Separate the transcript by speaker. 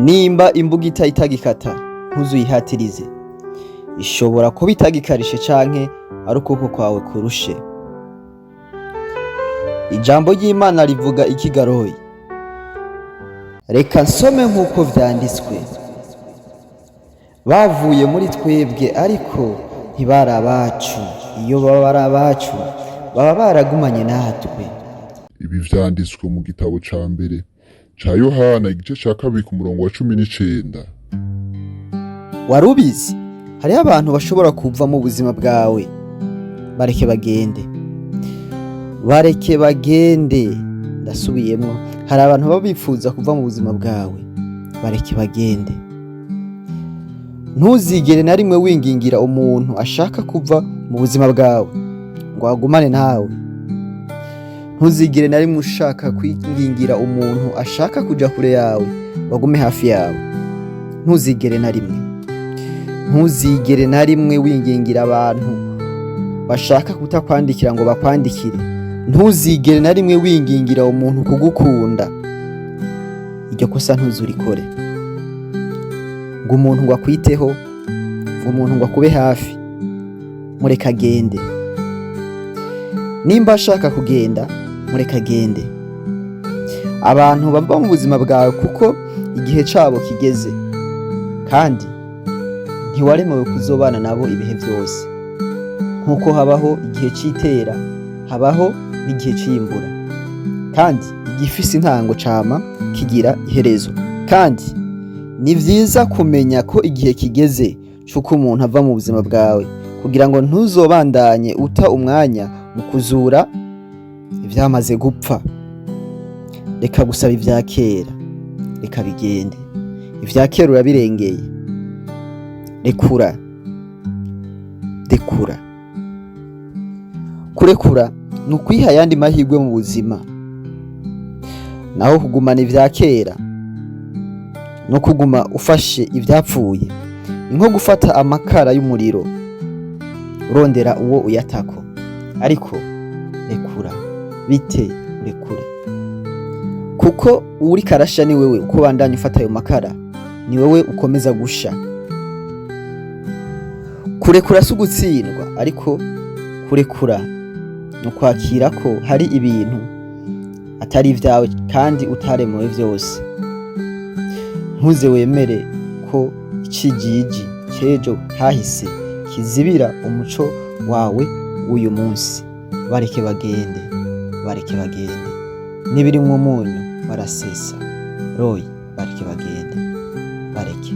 Speaker 1: Nimba imbugita itagikata, ntuzuyihatirize. Ishobora kuba itagikarishe canke ari ukuboko kwawe kurushe. Ijambo ry'Imana rivuga iki garoyi? Reka nsome nk'uko vyanditswe. Bavuye muri twebwe ariko ntibari abacu. Iyo baba ari abacu, baba baragumanye natwe.
Speaker 2: Ibi vyanditswe mu gitabo ca mbere ca Yohana, igice ca 2, ku murongo wa 19.
Speaker 1: Wari ubizi? Hariho abantu bashobora kuva mu buzima bwawe. Bareke bagende. Bareke bagende. Ndasubiyemwo. Hari abantu baba bifuza kuva mu buzima bwawe. Bareke bagende. Ntuzigere na rimwe wingingira umuntu ashaka kuva mu buzima bwawe ngo agumane nawe. Ntuzigere na rimwe ushaka kwingingira umuntu ashaka kuja kure yawe ngo agume hafi yawe. Ntuzigere na rimwe. Ntuzigere na rimwe wingingira abantu bashaka kutakwandikira ngo bakwandikire. Ntuzigere na rimwe wingingira umuntu kugukunda. Iryo kosa ntuzurikore. Ngo umuntu ngo akwiteho, ngo umuntu ngo akube hafi, mureke agende. Nimba ashaka kugenda, mureke agende. Abantu bava mu buzima bwawe kuko igihe cabo kigeze, kandi ntiwaremewe kuzobana nabo ibihe vyose. Nk'uko habaho igihe c'itera, habaho n'igihe c'iyimbura, kandi igifise intango cama kigira iherezo. Kandi ni vyiza kumenya ko igihe kigeze c'uko umuntu ava mu buzima bwawe, kugira ngo ntuzobandanye uta umwanya mu kuzura ivyamaze gupfa. Reka gusaba ivya kera, reka bigende. Ivya kera urabirengeye. Rekura, rekura. Kurekura ni ukwiha ayandi mahirwe mu buzima. Naho kugumana ivya kera no kuguma ufashe ivyapfuye ni nko gufata amakara y'umuriro urondera uwo uyatako. Ariko rekura, bite urekure, kuko uwuriko arasha ni wewe. Uko ubandanya ufata ayo makara, ni wewe ukomeza gusha. Kurekura si ugutsindwa, ariko kurekura ni ukwakira ko hari ibintu atari ivyawe kandi utaremewe vyose. Ntuze wemere ko icigigi c'ejo hahise kizibira umuco wawe w'uyu munsi. Bareke bagende, bareke bagende. N'ibirimwo umunyu barasesa. Roy, bareke bagende, bareke.